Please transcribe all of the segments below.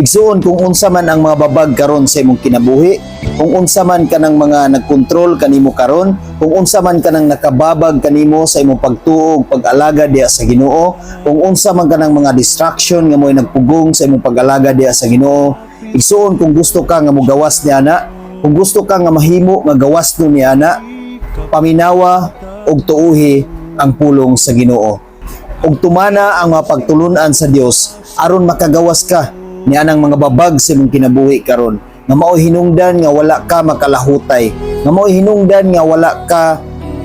Igsuon, kung unsa man ang mga babag karon sa imong kinabuhi, kung unsa man kanang mga nagkontrol kanimo karon, kung unsa man kanang nakababag kanimo sa imong pagtuo ug pag-alagad diha sa Ginoo, kung unsa man kanang mga distraction nga mo'y nagpugong sa imong pag-alagad diha sa Ginoo, igsuon, kung gusto ka nga mogawas niya na, kung gusto ka nga mahimo nga gawas no niya na, paminawa og tuuhi ang pulong sa Ginoo. Ug tumana ang mga pagtulunan sa Dios aron makagawas ka ni anang mga babag sa imong kinabuhi karon nga mao'y hinungdan nga wala ka makalahutay, nga mao'y hinungdan nga wala ka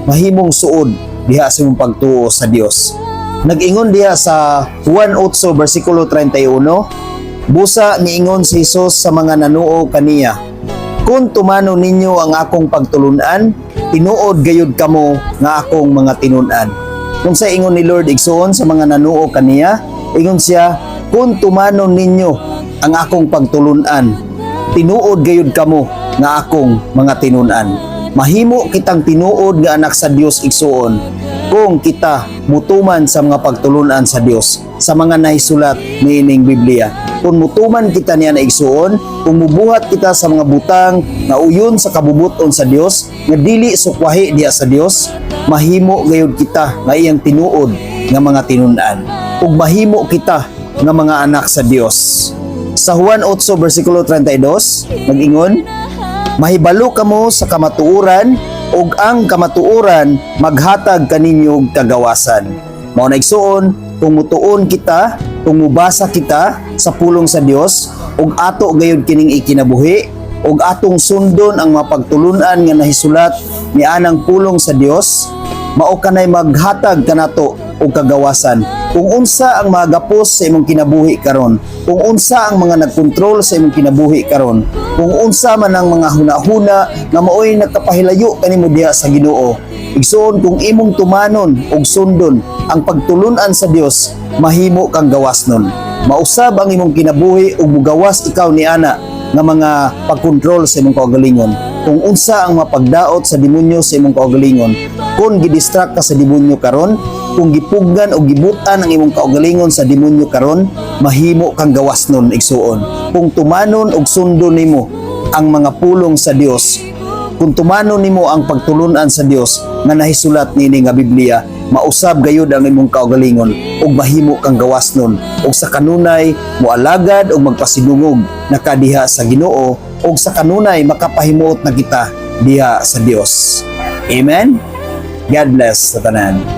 mahimong suod diha sa imong pagtuo sa Dios. Nag-ingon diha sa Juan 8 versikulo 31, busa niingon si Jesus sa mga nanuo kaniya, "Kung tumano ninyo ang akong pagtulunan, tinuod gayud kamo nga akong mga tinun-an." Kung sa ingon ni Lord, igsuon, sa mga nanuo kaniya, ingon siya, "Kung tumanon ninyo ang akong pagtulunan, tinuod gayud kamo nga akong mga tinun-an." Mahimo kitang tinuod nga anak sa Dios, igsuon, kung kita mutuman sa mga pagtulunan sa Dios sa mga nahisulat niining Biblia. Kung mutuman kita niya na, igsuon, kung mubuhat kita sa mga butang nga uyon sa kabubuton sa Dios, nga dili sukwahi diha sa Dios, mahimo gayud kita nga iyang tinuod nga mga tinun-an. Ug mahimo kita nga mga anak sa Dios. Sa Juan 8 versikulo 32, nag-ingon, "Mahibalo kamo sa kamatuoran ug ang kamatuoran maghatag kaninyo og kagawasan." Mao na, igsuon, kung mutuon kita, kung mubasa kita sa pulong sa Dios ug ato gayud kining ikinabuhi ug atong sundon ang mga pagtulunan nga nahisulat ni anang pulong sa Dios, mao kanay maghatag kanato og kagawasan. Kung unsa ang mga gapos sa imong kinabuhi karon, kung unsa ang mga nagkontrol sa imong kinabuhi karon, kung unsa man ang mga hunahuna nga maoy nagkapahilayo kanimo diha sa Ginoo, igsuon, kung imong tumanon ug sundon ang pagtulunan sa Dios, mahimo kang gawas nun. Mausab ang imong kinabuhi ug mugawas ikaw ni ana nga mga pagkontrol sa imong kaugalingon. Kung unsa ang mga pagdaot sa demonyo sa imong kaugalingon, kung gidistract ka sa demonyo karon, kung gipugnan o gibutan ang imong kaugalingon sa demonyo karon, mahimo kang gawas nun, igsuon. Kung tumanon og sundon nimo ang mga pulong sa Dios, kung tumanon nimo ang pagtulunan sa Dios nga nahisulat nini nga Biblia, mausab gayud ang imong kaugalingon ug mahimo kang gawas nun ug sa kanunay moalagad ug magpasidungog na ka diha sa Ginoo ug sa kanunay makapahimuot na kita diha sa Dios. Amen. God bless sa tanan.